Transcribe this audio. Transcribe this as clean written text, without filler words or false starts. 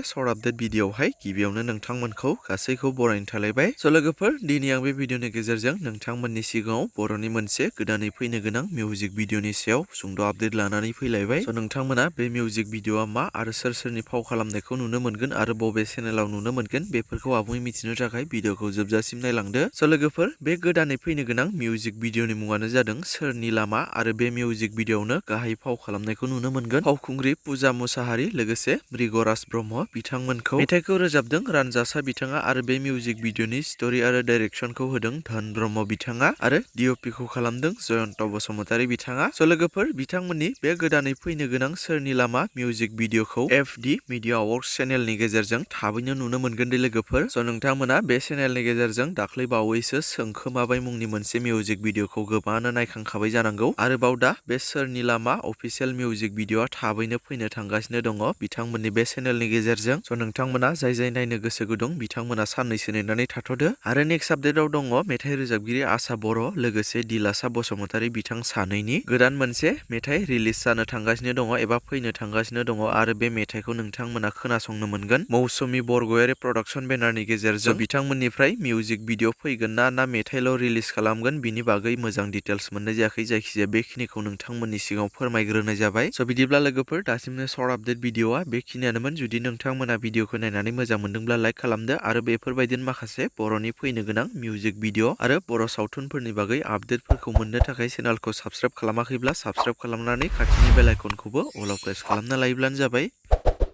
Short update भिडिअआवहाय गिबियावनो नोंथांमोनखौ गासैखौ बरायनो थालायबाय। लोगोफोर दिनै आं बे भिडिअनि गेजेरजों नोंथांमोननि सिगाङाव बर'नि मोनसे गोदानै फैनो गोनां मिउजिक भिडिअनि सायाव सुंद' आपडेट लानानै फैलायबाय। नोंथांमोना बे मिउजिक भिडिअआ मा आरो सोर सोरनि फाव खालामनायखौ नुनो मोनगोन आरो बबे चेनेलाव नुनो मोनगोन बेफोरखौ आबुङै मिथिनो थाखाय भिडिअखौ जोबजासिम नायलांदो। लोगोफोर बे गोदानै फैनो गोनां मिउजिक भिडिअनि मुङानो जादों सोरनि लामा आरो बे मिउजिक भिडिअआवनो गाहाय फाव खालामनायखौ नुनो मोनगोन फावखुंग्रि पुजा मुसाहारि लोगोसे मृगराज ब्रह्म बिथांमोनखौ। मेथाइखौ रोजाबदों रानजासा बिथाङा आरो बे मिउजिक भिडिअनि स्ट'रि आरो डाइरेक्सनखौ होदों धन ब्रह्म बिथाङा आरो डिअपिखौ खालामदों जयन्त बसुमतारी बिथाङा। लोगोफोर बिथांमोननि बे गोदानै फैनो गोनां सोरनि लामा मिउजिक भिडिअखौ एफडि मिडिया अवार्कस चेनेलनि गेजेरजों थाबैनो नुनो मोनगोन दे लोगोफोर। नोंथांमोना बे चेनेलनि गेजेरजों दाख्लै बावैसो सोंखोमाबाय मुंनि मोनसे मिउजिक भिडिअखौ गोबाङानो नायखांखाबाय जानांगौ। आरोबाव दा बे सोरनि लामा अफिसियेल मिउजिक भिडिअआ थाबैनो फैनो थांगासिनो दङ बिथांमोननि बे चेनेलनि गेजेरजों। नोंथांमोना जाय नायनो गोसो गुदुं बिथांमोना साननैसो नेनानै थाथ'दो। आरो नेक्स्ट आपडेटआव दङ मेथाइ रोजाबगिरि आसा बर' लोगोसे दिलासा बसुमतारी बिथां सानैनि गोदान मोनसे मेथाइ रिलिज जानो थांगासिनो दङ एबा फैनो थांगासिनो दङ आरो बे मेथाइखौ नोंथांमोना खोनासंनो मोनगोन मौसुमि बरगयारि प्रडाक्सन बेनारनि गेजेरजों। बिथांमोननिफ्राय मिउजिक भिडिअ फैगोन ना मेथाइल' रिलिज खालामगोन बिनि बागै मोजां डिटेल्स मोननाय जायाखै। जायखिजाया बेखिनिखौ नोंथांमोननि सिगाङाव फोरमायग्रोनाय जाबाय। बिदिब्ला लोगोफोर दासिमनो सर्ट आपडेट भिडिअआ बेखिनियानोमोन। जुदि नोंथांमोना भिडिअखौ नायनानै मोजां मोनदोंब्ला लाइक खालामदो आरो बेफोरबायदिनो माखासे बर'नि फैनो गोनां मिउजिक भिडिअ आरो बर' सावथुनफोरनि बागै आपडेटफोरखौ मोननो थाखाय चेनेलखौ साबस्क्राइब खालामाखैब्ला साबस्क्राइब खालामनानै खाथिनि बेल आइकनखौबो अलाव प्रेस खालामना लायोब्लानो जाबाय।